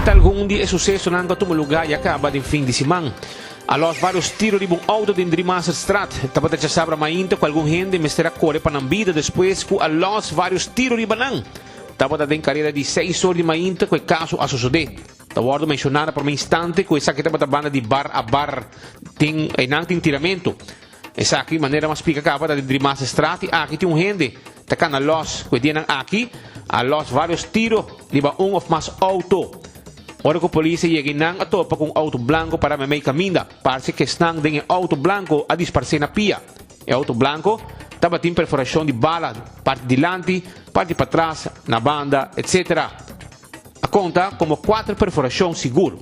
ta algun di e susesonan ku a tuma lugá i a kaba den fin di siman. A lòs vários tiro riba un outo den Driemasterstraat. Tabata djasabra mainta ku algun hende mester a kore pa nan bida despues ku a lòs vários tiro riba nan. Tabata den karera di seis or di mainta ku e kaso a sosodé. Ta wòrdu menshoná na promé instante ku esaki tabata banda di bar a bar den einan tin tiramentu. Esaki, manera mas splika kaba, ta den Driemasterstraat i aki tin un hende ta kana lòs ku e dianan aki a lòs vários tiro riba un òf mas outo. Ora ku polis a yega einan a topa ku un outo blanko pará meimei kaminda. Parse ku esnan den e outo blanko a disparsé na pia. E outo blanko tabatin perforashon di bala parti dilanti, parti patras, na banda, etc. A konta komo kuater perforashon sigur.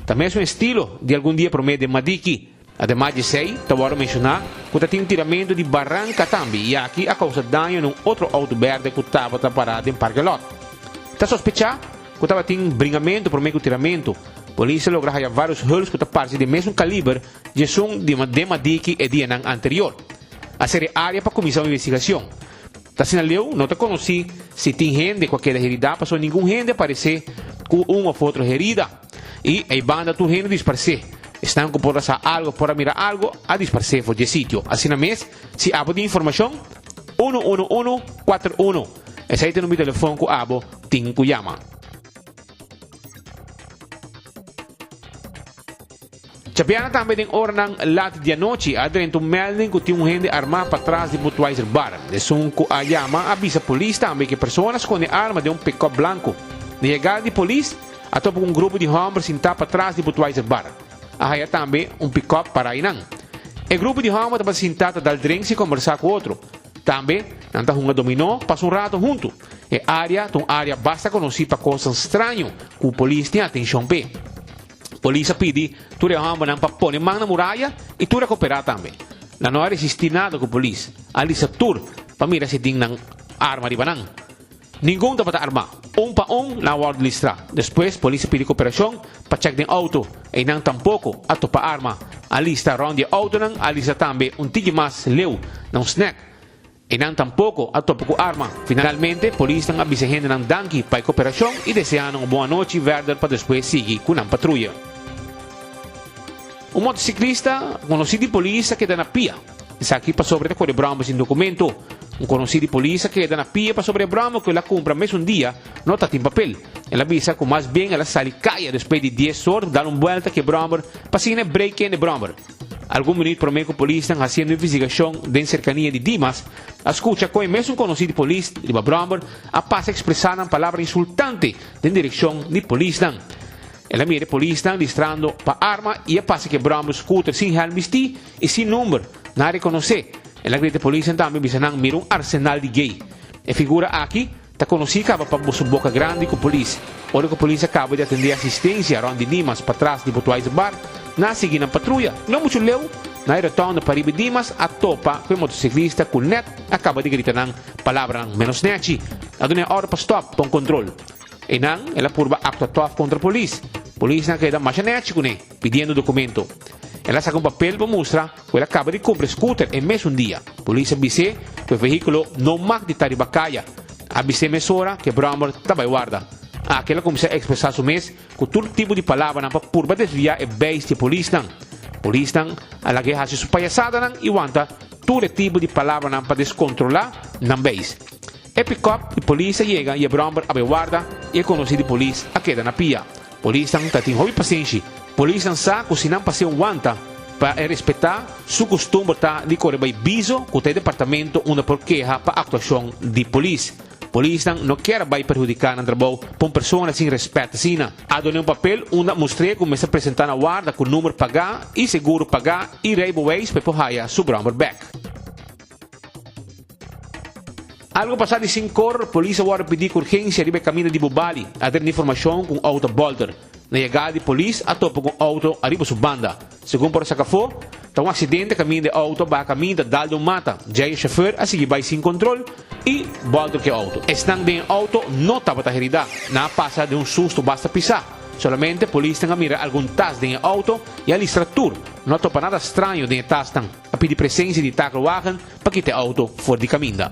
Ta mesun estilo di algun dia promé den Madiki. Ademas di esei, ta wòrdu menshoná ku ta tin tiramentu di baranka tambe i aki a kousa daño na un otro outo bèrdè ku tabata pará den parkelòt. Ta sospechá ku tabatin bringamentu promé ku tiramentu. Polis a logra haya vários huls ku ta parse di mesun kaliber di esun di den Madiki e dianan anterior. A sera e área pa kuminsá un investigashon. Ta asina leu no ta konosí si tin hende ku a keda heridá pasobra ningun hende a paresé ku un òf otro herida. I ei banda tur hende disparsé. Esnan ku por a sa algu òf por a mira algu a disparsé for di e sitio. Asina mes, si abo tin informashon, unu unu unu kuater unu. Esei ta number di telefon ku abo tin ku yama. Chapiana tambe den oranan lat di anochi a drenta un melding ku tin un hende armá patras di Budweiser Bar. Esun ku a yama a bisa polis tambe ku e persona a skonde arma den un pickup blanku. Na yegada di polis, A topa ku un grupo di hòmber sintá patras di Budweiser Bar. A haya tambe un pikòp pará einan. E grupo di hòmber tabata sintá ta dal drinks i kòmbersá ku otro. Tambe nan ta hunga dominó pasa un rato huntu. E área ta un área basta konosí pa kosnan straño ku polis tin atenshon p'e. Polis a pidi tur e hòmbernan pa pone man na muraya i tur a koperá tambe. Nan no a resistí nada ku polis a lista tur pa mira si tin nan arma riba nan. Ningun tabata armá. Un pa un nan a wòrdu listrá. Despues polis a pidi koperashon pa chèk den outo. Einan tampoko a topa arma. A lista rònt di e outonan, a lista tambe un tiki mas leu na un snèk. Einan tampoko a topa ku arma. Finalmente polisnan a bisa e hendenan danki pa e koperashon i deseá nan un bon anochi verder pa despues sigui ku nan patruya. Un motosiklista konosí di polis a keda na pia. Esaki pasobra e ta kore bròma sin dokumento. Un konosí di polis a keda na pia pasobra e bròma ku el a kumpra mesun dia no ta tin papel. El a bisa ku mas bien el a sali kaya despues di dies or dal un buelta ku e bròmer pa asina e break kende bròmer. Algun minuut promé ku polisnan hasiendo investigashon den serkania di Dimas a skucha kon e mesun konosí di polis riba bròmer a pasa ekspresá nan palabra insultante den direkshon di polisnan. El a mira e polisnan listrando pa arma i a pasa ku e bròmer scooter sin hèlm bistí i sin number. Nan a rekonosé. El a grita e polisnan tambe bisa nan mira un arsenal di gay. E figura aki ta konosí kaba pa su boka grandi ku polis. Ora ku polis a kaba di atendé asistensia rònt di Dimas patras di Budweiser Bar, nan a sigui nan patruya. No muchu leu, na e rotonda pariba Dimas a topa ku e motosiklista ku nèt a kaba di grita nan palabranan ménos nèchi. A duna e òrdu pa stòp pa un kontrol. Einan el a purba aktua tòf kontra polis. Polisnan a keda masha nèchi kuné, pidiendo dokumento. El a saka un papel pa mustra ku el a kaba di kumpra e skuter e mesun dia. Polis a bis'é ku e vehíkulo no mag di ta riba kaya. A bis'é mesora ku e bròmer ta bai warda. Aki el a kuminsá ekspresá su mes ku tur tipo di palabranan pa purba desviá e beis di e polisnan. Polisnan a lag'é hasi su payasadanan i wanta tur e tipo di palabranan pa deskontrolá nan beis. E pikòp di polis a yega i e bròmber a bai warda i e konosí di polis a keda na pia. Polisnan ta tin hopi pasenshi. Polisnan sa ku si nan pas'é un wanta pa e respetá su kustumber ta di kore bai biso ku ta e departamento unda por keha pa aktuashon di polis. Polisnan no kier a bai perhudiká nan trabou pa un persona sin rèspèt asina. A dun'é un papel unda a mustr'é ku mester presentá na warda ku number pagá i seguro pagá i reibeweis pa e por haya su bròmber bèk. Algo pasá di sinkor, polis a wòrdu pidí ku urgensia riba e kaminda di Bubali. A tene informashon ku un outo a bòlter. Na yegada di polis a topa ku un outo ariba su banda. Segun por a saka afó, ta un aksidente kaminda e outo a baha kaminda dal den un mata. Djei e shofèr a sigui bai sin kontrol i bòlter ku e outo. Esnan den e outo no tabata heridá. Nan a pasa den un susto basta pisá. Solamente polisnan a mira algun tas den e outo i a listra tur. No a topa nada straño den e tasnan. A pidi presensia di takelwagen pa kita e auto for di kaminda.